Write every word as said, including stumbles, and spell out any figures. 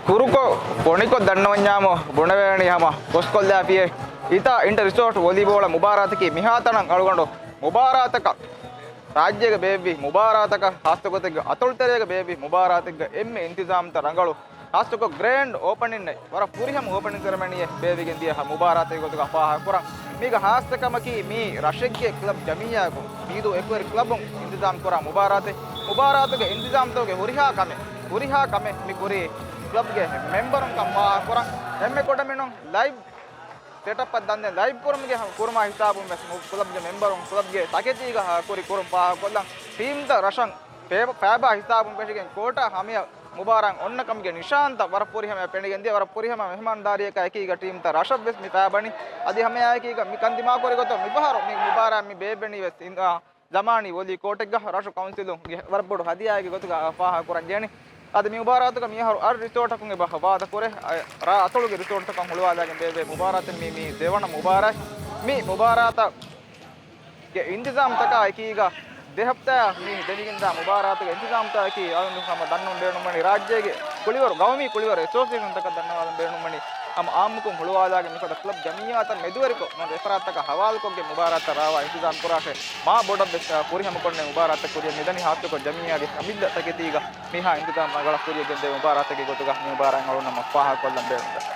ކުރުކޮށް ފޮނިކޮށް ދަންނަވަންޏާމު ބުނެވޭނީ ހަމަ ކޮސްކޮށްލާފިޔޭ. އިތާ އިންޓަ ރިސޯޓް ވޮލީބޯޅަ މުބާރާތަކީ މިހާތަނަށް އަޅުގަނޑު މުބާރާތަކަށް ރާއްޖޭގަ ބޭއްވި މުބާރާތަކަށް، ހާއްސަގޮތެއްގަ އަތޮޅުތެރޭގަ ބޭއްވި މުބާރާތެއްގަ އެންމެ އިންތިޒާމްތައް ރަނގަޅު، ހާއްސަކޮށް ގްރޭންޑް އޯޕަނިންއެއް ވަރަށް ފުރިހަމަ އޯޕަނިން ސެރެމަނީއެއް ބޭއްވިގެން ދިޔަ މުބާރާތެއް ގޮތުގަ ފާހަގަކުރަން. މީގަ ހާއްސަކަމަކީ މީ ރަށެއްގެ ކްލަބް ޖަމިއްޔާއަކުން މީދޫ އެކުވެރި ކްލަބުން އިންތިޒާމް ކުރާ މުބާރާތެއް. މުބާރާތުގެ އިންތިޒާމްތަކުގެ ހުރިހާ ކަމެއް، ހުރިހާ ކަމެއް މި ކުރީ ކްލަބްގެ މެމްބަރުންކަން ފާހަގަކުރަން. އެންމެ ކުޑަމިނުން ލައިވް ސެޓަޕްއަށް ދަންދެން ލައިވް ކުރުމުގެ ހަ-، ކުރުމާ ހިސާބުން ވެސް މު-، ކްލަބްގެ މެމްބަރުން ކްލަބްގެ ތަކެތީގަ ހަ-، ކުރި ކުރުން ފާހަގަކޮށްލަން. ޓީމްތައް ރަށަށް ފޭބަ-، ފައިބާ ހިސާބުން ފެށިގެން ކޯޓަށް ހަމަޔަށް މުބާރާތް އޮންނަ ކަމުގެ ނިޝާންތައް ވަރަށް ފުރިހަމަޔަށް ފެނިގެން ދިޔަ، ވަރަށް ފުރިހަމަ މެހެމާންދާރީއަކާ އެކީގަ ޓީމްތައް ރަށަށް ވެސް މި ފައިބަނީ. އަދި ހަމަޔާއެކީގަ މި ކަން ދިމާކުރި ގޮތަށް މިފަހަރު މި މުބާރާތް މި ބޭއްވެނީ ވެސް އިން-، އާ، ޒަމާނީ ވޮލީ ކޯޓެއްގަ ރަށު ކައުންސިލުންގެ ވަރަށް ބޮޑު ހަދިޔާއެއްގެ ގޮތުގަ ފާހަގަކުރަން ޖެހެނީ. އަދި މި މުބާރާތުގަ މިއަހަރު އަށް ރިސޯޓަކުން އެބަ ވާދަކުރޭ، އަ، ރާ އަތޮޅުގެ ރިސޯޓްތަކަށް ހުޅުވާލާގެން ބޭއްވޭ މުބާރާތެއް މީ، މީ ދެވަނަ މުބާރާތް. މި މުބާރާތަށް ގެ އިންތިޒާމްތަކާ އެކީގަ ދެ ހަފްތާއަށް މި ދެމިގެންދާ މުބާރާތުގެ އިންތިޒާމްތަކަކީ އަޅުގަނޑު ހަމަ ދަންނަވަން ބޭނުންވަނީ ރާއްޖޭގެ ކުޅިވަރު، ގައުމީ ކުޅިވަރު އެސޯސިއޭޝަންތަކަށް ދަންނަވާލަން ބޭނުންވަނީ ހަމަ އާއްމުކޮށް ހުޅުވާލާގެން މިފަދަ ކްލަބް ޖަމިއްޔާތައް މެދުވެރިކޮށް މަދު އެފަރާތްތަކަށް ހަވާލުކޮށްގެން މުބާރާތަށް ރާވާ އިންތިޒާމް ކުރާށޭ، މާ ބޮޑަށް ވެސް ފުރިހަމަކޮށްނެ މުބާރާތައް ކުރިޔަށް މިދަނީ. ހާއްސަކޮށް ޖަމިއްޔާގެ އަމިއްލަ ތަކެތީގަ މިހާ އިންތިޒާމް ރަނގަޅަށް ކުރިޔަށް ގެންދެވި މުބާރާތެއްގެ ގޮތުގަ މި މުބާރާތް އަޅުގަނޑު ހަމަ ފާހަގަކޮށްލަން ބޭނުންވޭ.